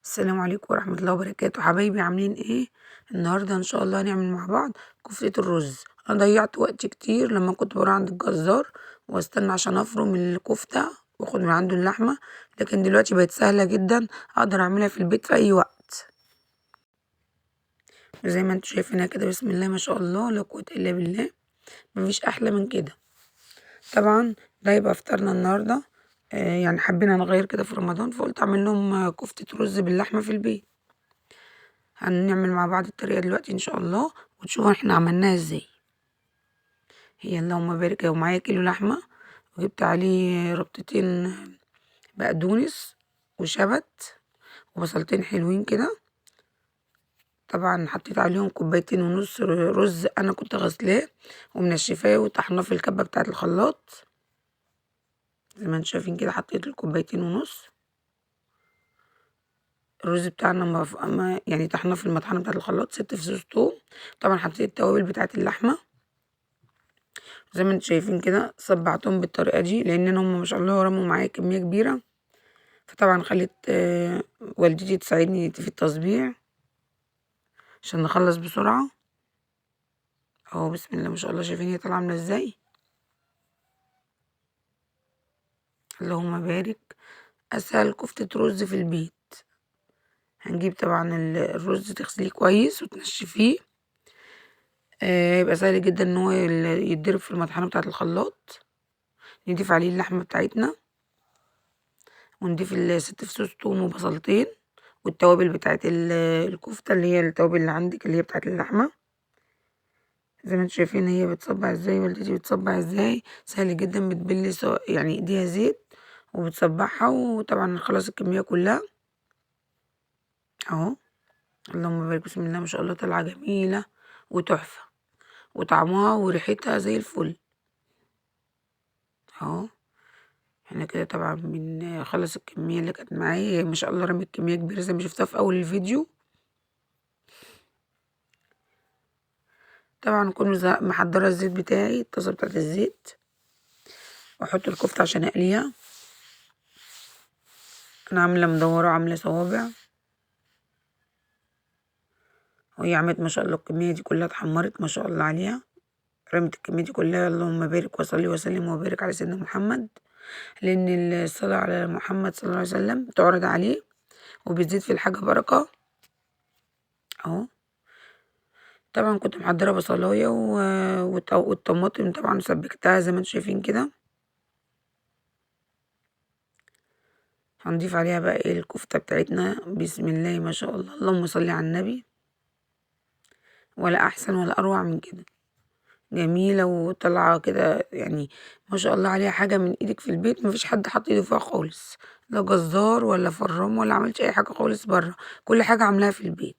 السلام عليكم ورحمة الله وبركاته. حبايبي عاملين ايه؟ النهاردة ان شاء الله هنعمل مع بعض كفتة الرز. انا ضيعت وقت كتير لما كنت بروح عند الجزار واستنى عشان افرم الكفتة واخد من عنده اللحمة، لكن دلوقتي بقت سهلة جدا، اقدر اعملها في البيت في اي وقت. زي ما انتوا شايفينها كده، بسم الله ما شاء الله لا قوة الا بالله، مفيش احلى من كده. طبعا ده يبقى فطارنا النهارده، يعني حبينا نغير كده في رمضان، فقلت اعمل لهم كفتة رز باللحمة في البيت. هنعمل مع بعض الطريقة دلوقتي ان شاء الله وتشوفوا احنا عملناها ازاي. هي اللهم بارك. ومعايا كيلو لحمة، وجبت عليه ربطتين بقدونس وشبت وبصلتين حلوين كده. طبعا حطيت عليهم 2.5 كوباية رز انا كنت غسلاه ومنشفاه وطحناه في الكبة بتاعة الخلاط. زي ما انتم شايفين كده حطيت 2.5 كوباية الرز بتاعنا ما يعني طحناه في المطحنه بتاعه الخلاط. 6 فصوص توم. طبعا حطيت التوابل بتاعه اللحمة زي ما انتم شايفين كده، صبعتهم بالطريقة دي لان هم ما شاء الله رموا معايا كمية كبيرة، فطبعا خليت والدتي تساعدني في التصبيع عشان نخلص بسرعة. اهو بسم الله ما شاء الله، شايفين هي طالعه عامله ازاي؟ اللهم بارك. اسهل كفتة رز في البيت. هنجيب طبعا الرز تغسليه كويس وتنشفيه، يبقى سهل جدا ان هو يتضرب في المطحنه بتاعه الخلاط. نضيف عليه اللحمة بتاعتنا، ونضيف 6 فصوص توم وبصلتين والتوابل بتاعه الكفتة اللي هي التوابل اللي عندك اللي هي بتاعه اللحمة. زي ما انتم شايفين هي بتصبع ازاي، والدتي بتصبع ازاي، سهل جدا. بتبل يعني ايديها زيت وبتصبعها، وطبعا خلاص الكمية كلها اهو. اللهم بارك، بسم الله ما شاء الله، طالعه جميلة وتحفه، وطعمها وريحتها زي الفل اهو. احنا كده طبعا بنخلص الكمية اللي كانت معايا، ما شاء الله رميت كمية كبيرة زي ما شفتها في اول الفيديو. طبعا اكون محضرة الزيت بتاعي، الطاسه بتاعت الزيت، واحط الكفتة عشان اقليها. انا عامله مدورة وعامله صوابع، وهي عملت ما شاء الله الكمية دي كلها اتحمرت ما شاء الله عليها، رمت الكمية دي كلها. اللهم بارك وصلي وسلم وبارك على سيدنا محمد، لان الصلاة على محمد صلى الله عليه وسلم تعرض عليه وبتزيد في الحاجة بركة اهو. طبعا كنت محضرة بصلايه والطماطم طبعا سبكتها زي ما انتم شايفين كده. هنضيف عليها بقى ايه الكفتة بتاعتنا. بسم الله ما شاء الله، اللهم صل على النبي، ولا احسن ولا اروع من كده. جميلة وطالعه كده يعني ما شاء الله عليها، حاجة من ايدك في البيت مفيش حد حط ايده فيها خالص، لا جزار ولا فرام ولا عملتش اي حاجة خالص بره، كل حاجة عاملاها في البيت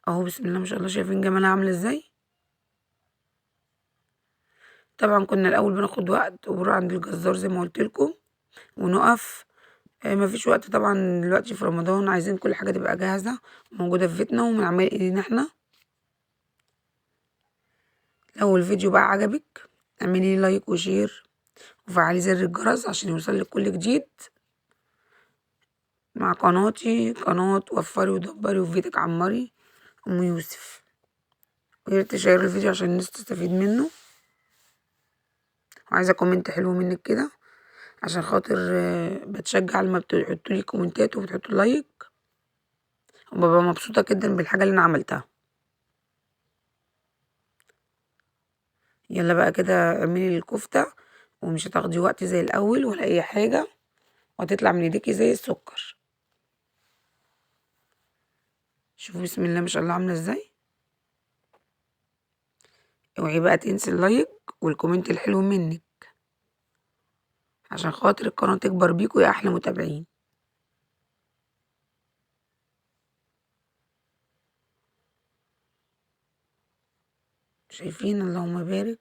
اهو. بسم الله ما شاء الله، شايفين جمالها عامله ازاي؟ طبعا كنا الاول بناخد وقت وبنروح عند الجزار زي ما قلت لكم ونقف، مفيش وقت طبعا دلوقتي في رمضان، عايزين كل حاجة تبقى جاهزة وموجودة في بيتنا ومن عمال ايدينا احنا. لو الفيديو بقى عجبك اعملي like و share وفعلي زر الجرس عشان يوصلك كل جديد مع قناتي، قناة وفري ودبري وفي بيتك عمري ام يوسف. وياريت تشيروا الفيديو عشان الناس تستفيد منه. وعايزه comment حلو منك كده عشان خاطر بتشجع لما بتحطوا لي كومنتات وبتحطوا like، وببقى مبسوطة جدا بالحاجة اللي انا عملتها. يلا بقى كده اعملي الكفتة، ومش هتاخدي وقت زي الاول ولا اي حاجة، وهتطلع من ايديكي زي السكر. شوفوا بسم الله ما شاء الله عامله ازاي. اوعي بقى تنسي ال like وال comment الحلو منك عشان خاطر القناة تكبر بيكوا يا احلى متابعين. شايفين؟ اللهم بارك.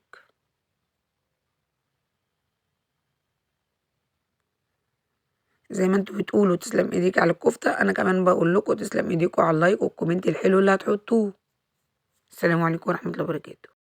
زي ما انتوا بتقولوا تسلم ايديك على الكفتة، انا كمان بقول لكم تسلم ايديكوا على ال like وال comment الحلو اللي هتحطوه. السلام عليكم ورحمة الله وبركاته.